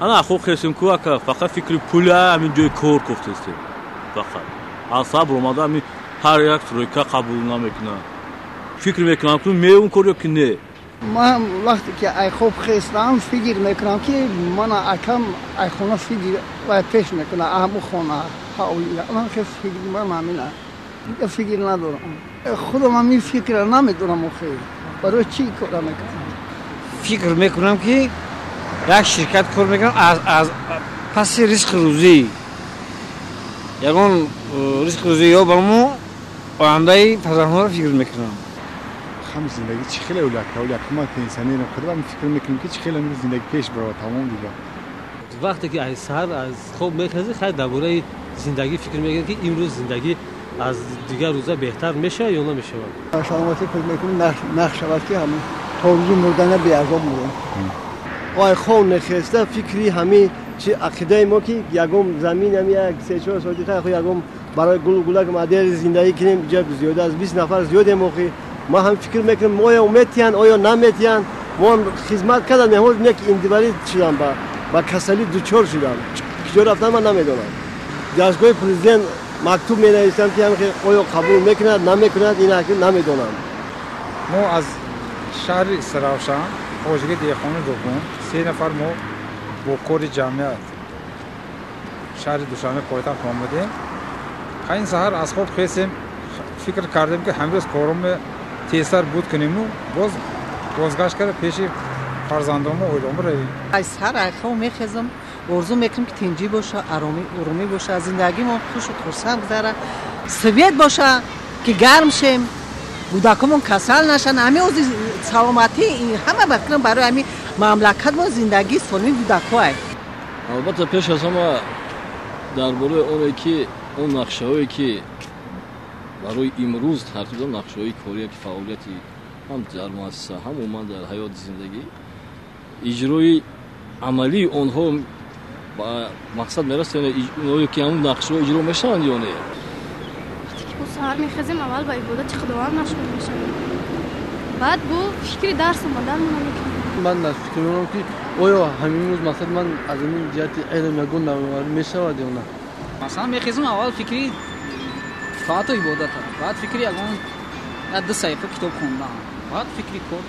Ана хоб хестем ку ака, фақат фикри пула, ҳамин ҷои кор кофтестем. Фақат. Аз сабр омада ҳамин ҳар як стройка қабул намекунад. Фикр мекунам, ки меум кор ё ки не. Ман вақте ки ай хоб хестам, фикр мекунам, ки мана акам ай хона фикр вай пеш мекуна, ҳаму хона ҳавлия. Ман хел фикр ман ҳамина. Фикр надорам. Худам ҳамин фикра намедонам охир. Барои чӣ кора мекунам? Фикр мекунам, ки як ширкат кор мекунам, аз паси ризқи рӯзӣ, ягон ризқи рӯзӣ ёбаму ояндаи фарзандҳоро фикр мекунам. Ҳам зиндагӣ чӣ хеле улака ма пенсионерам, худам фикр мекунем, ки чӣ хеле зиндагӣ пеш барава, тамом дига. Вақте ки аз саҳар аз хоб мехезӣ, хайр, дар бораи зиндагӣ фикр мекунӣ, ки имрӯз зиндагӣ аз дигар рӯза беҳтар мешавад ё намешавад. Саломатӣ фикр мекунем, нах шавад, ки ҳамин то рӯзи мурдана беазоб мурам. Ой, хоб нехеста фикри ҳамин чи ақидаи мо, ки ягон замин ҳами як се-чор сотиха хо ягон барои гул гулак модели зиндагӣ кунем. Ҷа зиёда аз 20 нафар зиёдем охи. Ма ҳам фикр мекунем, оё метиҳанд, оё наметиҳанд. Мо хизмат кардам, меҳмон ки инвалид шудам, ба касалӣ дучор шудам. Киҷо рафтам, ман намедонам. Дастгоҳи президент мактуб менависам, ки оё қабул мекунад, намекунад, ин намедонам. Мо аз шаҳри Саравшан, хоҷаги деҳқони Дуғун, се нафар мо бо кори ҷамъият шаҳри Душанбе, пойтахт омадем. Ин саҳар аз хоб хесем, фикр кардем, ки ҳамрӯз короме тезтар буд куниму боз бозгашт карда пеши фарзандому оилому равем. Аз саҳар ай хоб мехезам, орзу мекунем, ки тинҷӣ боша, оромӣ боша, зиндагимон хушу хурсанд гузара, свет боша, ки гарм шем, кӯдакомон касал нашанд. Ҳамин ози саломатӣ ҳама ба фикрам барои ҳамин мамлакатмон зиндагии солими кӯдакҳоай. Албатта, пеш аз ҳама дар бораи оне, ки он нақшаҳое, ки барои имрӯз тартиб додам, нақшаҳои корие, ки фаъолияти ҳам дар муассиса, ҳам умуман дар ҳаёти зиндагӣ, иҷрои амалии онҳо ба мақсад мерасад, оё ки ҳамун нақшаҳо иҷро мешаванд ё не. Вақте ки мо саҳар мехезем, аввал ба ибодати Худованд машғул мешавем, баъд бо фикри дарс омаданмона мекунем. Ман фикр мекунам, ки оё ҳамин рӯз мақсад ман аз ин ҷиҳати илм ягон навоварӣ мешавад ё на. Масалан, мехезам, аввал фикри тоату ибодат, баъд фикри ягон як ду саҳифа китоб хондан, баъд фикри кор.